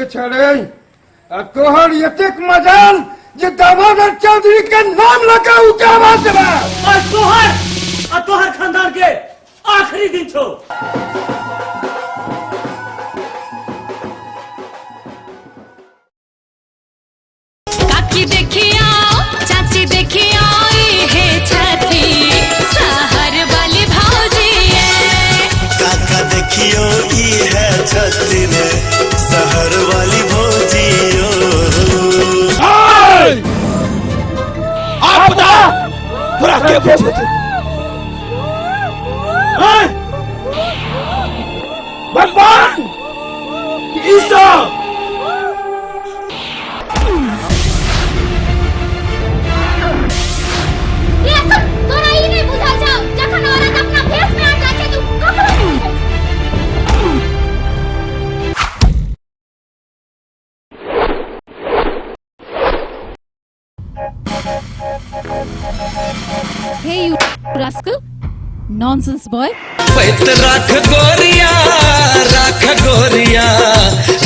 छे रे? आ तोहर एतेक मजाल जे दामोदर चौधरी के नाम लगा उ के आवाज देबा? और तोहर आ तोहर खानदान के आखिरी दिन छो। काकी देखियो, चाची देखियो, हे छथी शहर वाली भौजी। काका देखियो, ई है छथिन शहर वाली भौजियो। आप बता, तोरा के पूछे? भगवान, ई सब तोरा ई नहीं बुझल छौ, जखन औरत अपना भेष में आ जाइ छै तऽ उ ककरो नहि बुझै छै। Hey, you rascal! Nonsense boy! पैत राख गोरिया, राख गोरिया,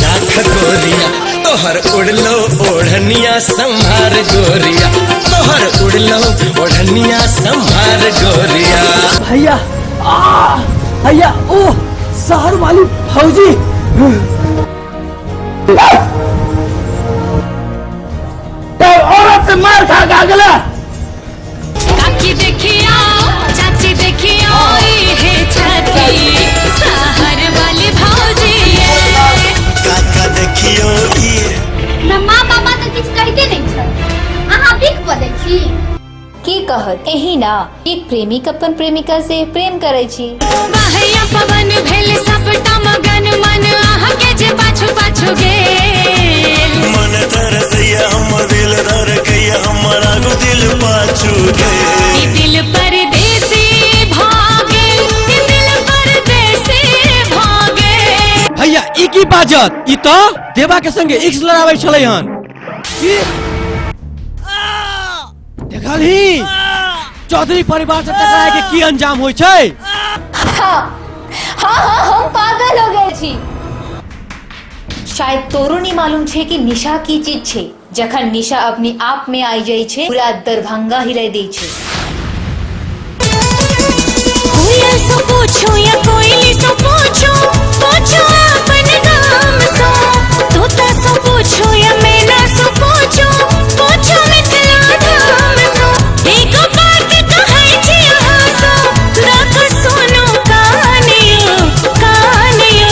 राख गोरिया, तोहर उड़लो ओढ़निया संभार गोरिया, तोहर उड़लो ओढ़निया संभार गोरिया। भैया, आ भैया, ओ शहर वाली फौजी। औरत से मार खा खा गेला। काकी देखियो, चाची देखियो, हे छथी शहर वाली भौजी। काका देखियो, ई हमरा माँ बाबा तऽ किछु कहिते नहि छै, अहाँ बिख बजै छी। की कहत, एही ना एक प्रेमिक अपन प्रेमिका से प्रेम करै छी। बहैया पवन भेल सबटा मगन मन अहाँके जे पाछू पाछू गेल। मन तरसैया, हमर दिल धड़कैया, हमर आगू दिल पाछू ई गेल। दिल परदेसी भागे, ई दिल परदेसी भागे। भैया, ई की बाजत? ई तो देवा के संगे इक्स लड़ाबै छलै हन। की देखलही, चौधरी परिवार से टकराए के की अंजाम होइ छै? हाँ हाँ हाँ, हम पागल हो गए छी। शायद तोरो नहीं मालूम छे कि निशा की चीज छे। जखन निशा अपने आप में आई जाय छे, पूरा दरभंगा हिलाई दै छे। कोयल से पूछो या कोयली से पूछो, पूछो अपन गाम सो। तोता से पूछो या मैना से पूछो, पूछो मिथिला धाम सो। एगो बात कहै छी अहाँ सो, राख सुनो कानियो, कानियो,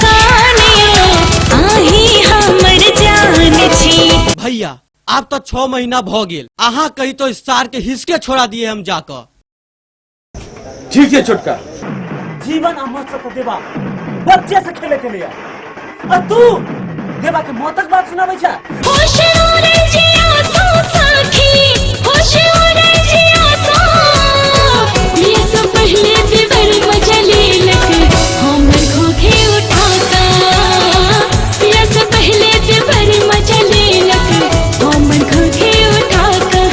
कानियो, आही हमर जान छी। भैया, आब तो 6 महीना भ गेल। अहाँ कही तो इस सार के हिसके छोड़ा दिए हम जाकऽ। ठीक छै छोटका। जीवन आ मौत से तो देवा बच्चे से खेले के लिए आ तू देवा के मौतक बात सुनाबै छै। होश उड़ै जिया सो सखी, होश उड़ै जिया सो। ये सब पहले देवर मजा लेलक हमर घोघे उठाता। ये सब पहले देवर मजा लेलक हमर घोघे उठाता।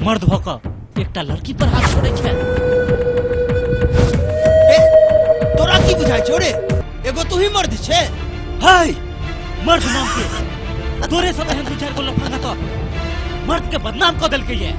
मर्द भऽ कऽ एकटा लड़की पर हाथ छोड़ै छै? ए, तोरा की बुझाइ छौ रे? एगो तू ही मर्द छे? है मर्द नाम के तोरे सब एहन दू चारि गो लफंगा तो मर्द के बदनाम कऽ देलकै ये।